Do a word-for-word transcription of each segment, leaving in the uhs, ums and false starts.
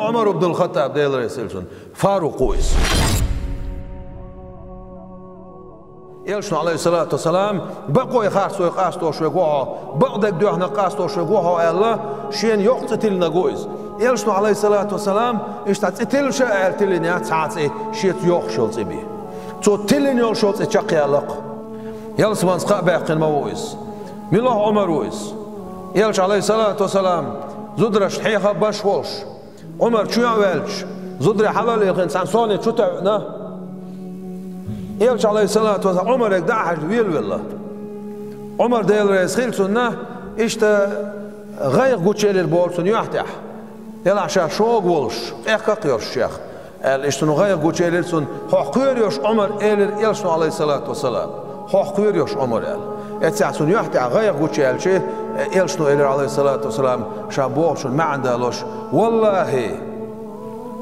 Ӏумар ибн ал-Хаттаб, Дела реза хилва цунна, Фарукъ ву иза. Элчано, Ӏалайхиссалату вассалам, бакъой харцой къастош верг ва хьо, бакъдерг доьхна къастош верг ва хьо аьлла, шена йоккха цӀи тиллинарг ву иза. Элчано, Ӏалайхиссалату вассалам, иштта цӀи тилла ша аьлла тиллина яц цхьа а цӀи, шеца йоккхуш йолу цӀи бен. Цо тиллина йолуш йолу цӀи чекхъяьлла-кх. Ялсаманца кхаъ баьккхина ма ву иза. Мила Ӏумар ву иза? Элча, Ӏалайхиссалату вассалам, зударшна хьеха а баш волуш, Ӏумар чоьхьа а ваьлча, зударий хьала а лилхина, цхьана соне чу тоьъна, Элча, Ӏалайхиссалату вассалам, Ӏумарга дӀа а хьаьжна, велавелла. Ӏумар, Дела реза хилва цунна, иштта гӀайгӀа гучуелира боху цунна юьхь тӀехь. Делахь ша шога волуш, къехка а кхоьруш шех, аьлла, иштта цунна гӀайгӀа гучуелира цунна, хьох кхоьруш, Ӏумар, элира Элчано, Ӏалайхиссалату вассалам. Хьох кхоьруш, Ӏумар, аьлла. Эццехь цунна юьхь тӀехь гӀайгӀа гучуяьлча, Элчано элира, Ӏалайхиссалату вассалам, ша бохучун маьӀна далош: «Валлахи,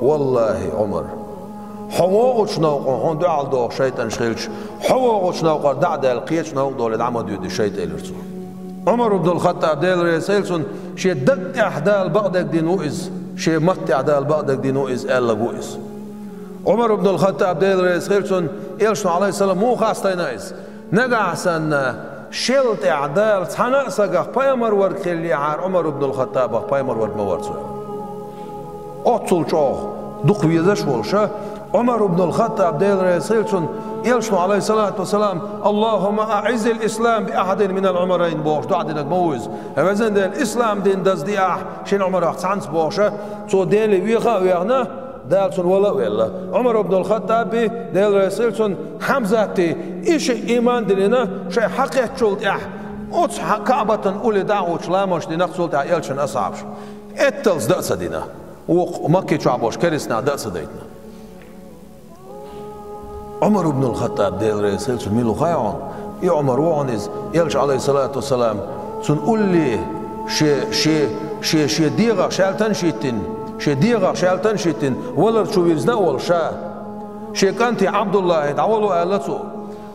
валлахи, Ӏумар, хьо вогӀучу новкъа хьуна дуьхьал догӀу шайтӀанаш хилча, хьо вогӀучу новкъара дӀа а даьлла, кхечу новкъа долий дӀа ма дуьду шайтӀа», — элира цо. Ӏумар ибн ал-Хаттаб, Дела реза хилва цунна, шен даг тӀехь Дала бакъдерг дина ву иза, шен матта тӀехь Дала бакъдерг дина ву иза аьлларг ву иза. Ӏумар ибн ал-Хаттаб, Дела реза хилва цунна, Элчано, Ӏалайхиссалам, муха хастийна иза: «Нагахь санна шел тӀехь Дала цхьана а сагах пайхамар верг хиллехьара, Ӏумар ибн ал-Хаттабах пайхамар верг ма вара цо». Оццул чӀогӀа дукха везаш а волуша, Ӏумар ибн ал-Хаттаб, Дела реза хилва цунна, Элчано, Ӏалайхиссалату вассалам, «Аллахумма аӀиззил ислам би ахьадин минал Ӏумарайн» бохуш доӀа динарг ма ву иза. «Везан Дела, ислам дин даздеахь шина Ӏумарах цхьаьнца» бохуша, цо Деле веха а вехна, Дала цунна вала а велла. Ӏумар ибн ал-Хаттаби, Дела реза хилва цунна, Хьамзати, и шиъ иман а диллина, шайх хьакхеттачул тӀаьхьа оцу хьа-, КаӀбатан улле дӀа а гӀуттуш ламазаш дина-кх цул тӀаьхьа Элчан асхьабаша. Этталц дан а ца дина. Вукху Макки чохь болчу керстанех дан а ца дайтина. Ӏумар ибн ал-Хаттаб, Дела реза хилва цунна, мила ву хаьий хьуна? И Ӏумар ву хьуна иза, Элча, Ӏалайхиссалату вассалам, цунна улле шен, шен, шен, шен дегӀах шаьлтанаш а йиттина, шен дегӀах шаьлтанаш а йиттина, валар чу вирзина а волуш ша, шен кӀанте Ӏабдуллахье дӀавало аьлла цо.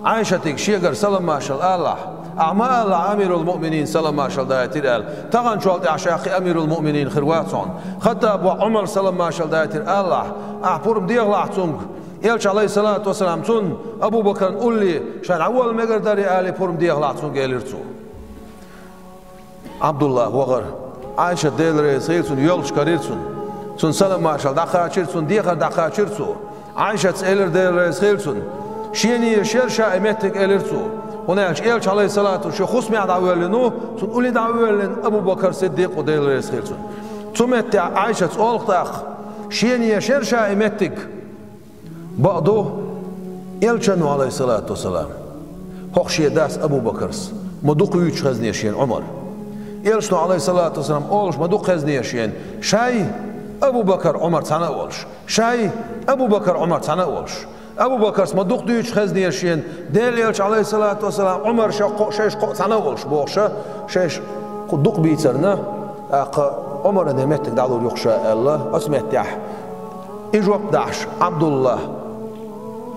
Ӏайшатига шегара салам-маршалла алахь, ахь ма алахь, амирул-муъминин салам-маршалла дайтира аьлла, таханчул тӀаьхьа ша кхин амирул-муъминин хир вац хьуна. Хаттаб воӀ Ӏумар салам-маршалла дайтира алахь, ахь пурба дехалахь цуьнга. Элча, Ӏалайхиссалату вассалам, цунна, Абу Бакарна улле ша дӀаволла мегар дарий алий пурба дехалахь цуьнга, элира цо. Ӏабдуллахь вахара. Ӏайшат, Дела реза хилва цунна, йолчу карийра цунна. Цунна салам-маршалла дӀакхачийра, цунна дехар дӀакхачийра цо. Ӏайшатс элира, Дела реза хилва цунна: «Шена езаш яра ша и меттиг», — элира цо. ХӀунда аьлча Элча, Ӏалайхиссалату, шен хӀусамехь дӀавоьллина ву, цунна улле дӀавоьллина Абу Бакар Сиддикъ ву, Дела реза хилва цунна. Цу меттехь Ӏайшатс олу тӀаккха: «Шена езаш яра ша и меттиг». Бакъду, Элчано, Ӏалайхиссалату вассалам, хӀокху шен дас Абу Бакарс ма дукха вуьйцуш хезне шена Ӏумар. Элчано, Ӏалайхиссалату вассалам, олуш ма дукха хезне шена: «Шай, Абу Бакар, Ӏумар цхьаьна а волуш. Шай, Абу Бакар, Ӏумар цхьаьна а волуш». Абу Бакарс ма дукха дуьйцуш хезне шена: «Делан Элча, Ӏалайхиссалату вассалам, Ӏумар шо кхо-, шайша кхоъ цхьаьна а волуш», — бохуша, шайша кху дукха бийцарна, тӀаккха Ӏумаран меттиг дӀалур ю-кх ша аьлла, оцу меттехь и жоп дахьаш, Ӏабдуллахь,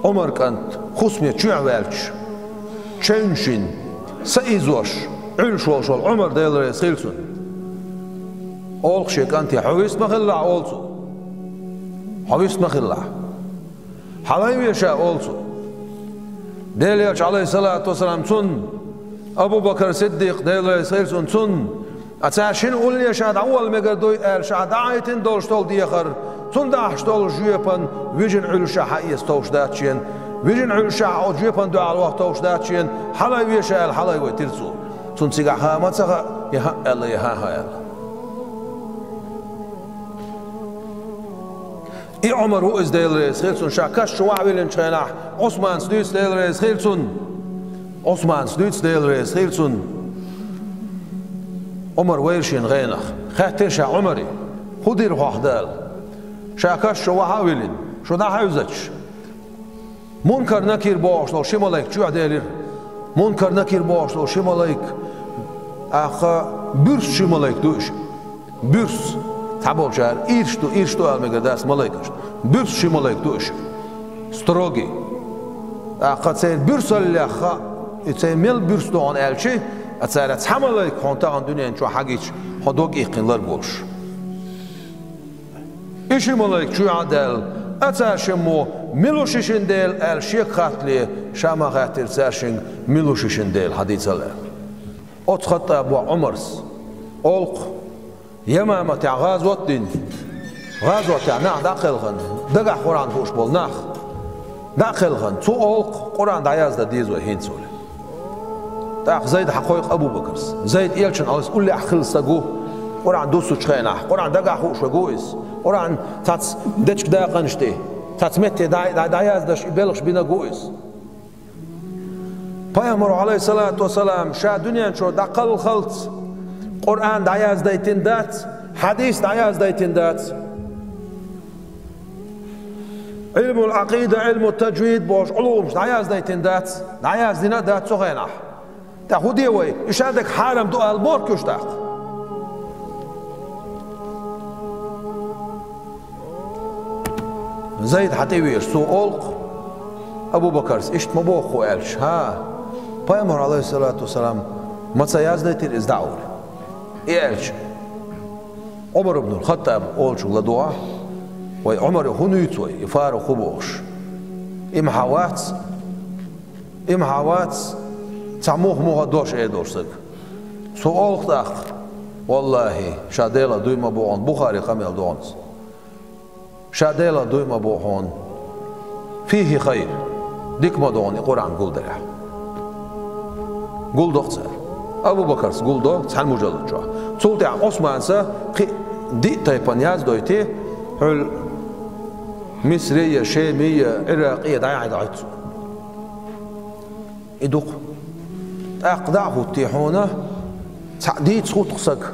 Ӏумар кӀант, хӀусаме чоьхьа ваьлча, чевнаш йина, са изош, Ӏуьллуш волуш волу Ӏумар, Дела реза хилва цунна, олу-кх шен кӀанте: «Хьо вист ма хилалахь», — олу цо. «Хьо вист ма хилалахь. Хьалаве ша», — олу цо. Делан Элча, Ӏалайхиссалату вассалам, цунна, Абу Бакар Сиддикъ, Дела реза хилва цунна, цунна: «Ткъа цара шина улле ша дӀаволла мегар дуй аьлла, ша дӀахьайтина долуш долу дехар, цунна дахьаш долу жоьпан вижина Ӏуьллушехь хьаэца товш дац шена, вижина Ӏуьллушехь оцу жоьпана дуьхьал ваха товш дац шена, хьалаве ша», — аьлла, хьалавайтира цо. Цунна цигахь ха ма ца хаьа, я хӀаъ аьлла, я хӀан-хӀа аьлла. И Ӏумар ву иза, Дела реза хилва цунна, ша каш чу вахьа виллинчу хенахь, Ӏусманца дуьйцу, Дела реза хилва цунна. Ӏусманца дуьйцу, Дела реза хилва цунна. Ӏумар вайра шена гӀенах. Хаьттира ша Ӏумаре: «ХӀун дира хьох Дала? Ша каш чу вахьа а виллина, шу дӀахьаьвзача, Мункар-Накир бохуш долу ши малайк чоьхьаделира». Мункар-Накир бохуш долу ши малайк, тӀаккха буьрса ши малайк ду уьш. Буьрса. Цхьаболчара ирс ду, ирс ду ала мегар дац малайкашна. Буьрса ши малайк ду уьш. Строгий. ТӀаккха церан буьрсаллех хаьа, и церан мел буьрса ду хьуна аьлча, а цара: «Цхьа малайк хьуна тахана дуьнен чохь хьагича, хьо дог иккхина ларг волуш». И ши малайк чу а даьлла, а цаьршиммо: «Мила шу шин Дела?» аьлла шега хаттале, ша ма хаьттира цаьршинга: «Мила шу шин Дела?» хьадийцал аьлла. Оцу Хаттаб воӀ Ӏумарс олу-кх, Ямаматехь гӀазот а дина, гӀазотехь нах дӀа а кхелхина, дагахь Къуръан хууш болу нах дӀа а кхелхина, цу олу-кх Къуръан дӀаяздан деза вай хӀинца олий. ТӀаккха Зайд хьакхойкху Абу-Бакарс. Зайд элчанан Ӏалашо уллехь хилла стаг ву, Къуръан дуссучу хенахь, Къуръан дагахь хууш верг ву иза. Къуръан цхьацца дечиг дакъанаш тӀе, цхьацца метте дӀа-, дӀа-, дӀаяздеш и белхаш бинарг ву иза. Пайхамаро, Ӏалайхиссалату вассалам, ша дуьнен чуьра дӀакхалхалц Къуръан дӀаяздайтина дац, хьадис дӀаяздайтина дац. Ӏилмул Ӏакъида, Ӏилму таджвид бохуш Ӏулумаш дӀаяздайтина дац, дӀаяздина а дац цу хенахь. ТӀаккха хӀун де вай? И ша дерг хьарам ду ала боху уьш тӀаккха? Зайд хьан тӀе везаш, цо олу-кх, Абу-Бакарс иштта ма боху хӀу аьлча, хӀа, Пайхамар, Ӏалайхиссалату вассалам, ма ца яздайтира иза дӀа олий. И аьлча, Ӏумар ибн Хаттаб олучуьнга ладогӀахь, вай Ӏумаре хӀун дуьйцу вай, и Фарукъ хӀу бохуш? И ма хьан вац, и ма хьан вац, цхьа муха-муха дош эр долуш стаг. Цо олу-кх тӀаккха: «Валлахьи, ша Делах дуй ма боху хьуна», Бухари къамел догӀу иза. «Ша Делах дуй ма боху хьуна, фихи хайр, дика ма ду хьуна и Къуръан гулдарехь». Гулдо-кх цара. Абу-Бакарс гулдо цхьана мужаллад чохь. Цул тӀаьхьа Ӏусманса кхин а диъ тайпана яздойти, хьуьлла Мисри я, Шеми я, Ӏиракъи я дӀаяхьа дӀахӀуьтту цо. И ду-кх. ТӀаккха дӀа а хӀуттий хьуна, цхьаъ дийца хӀутту-кх стаг.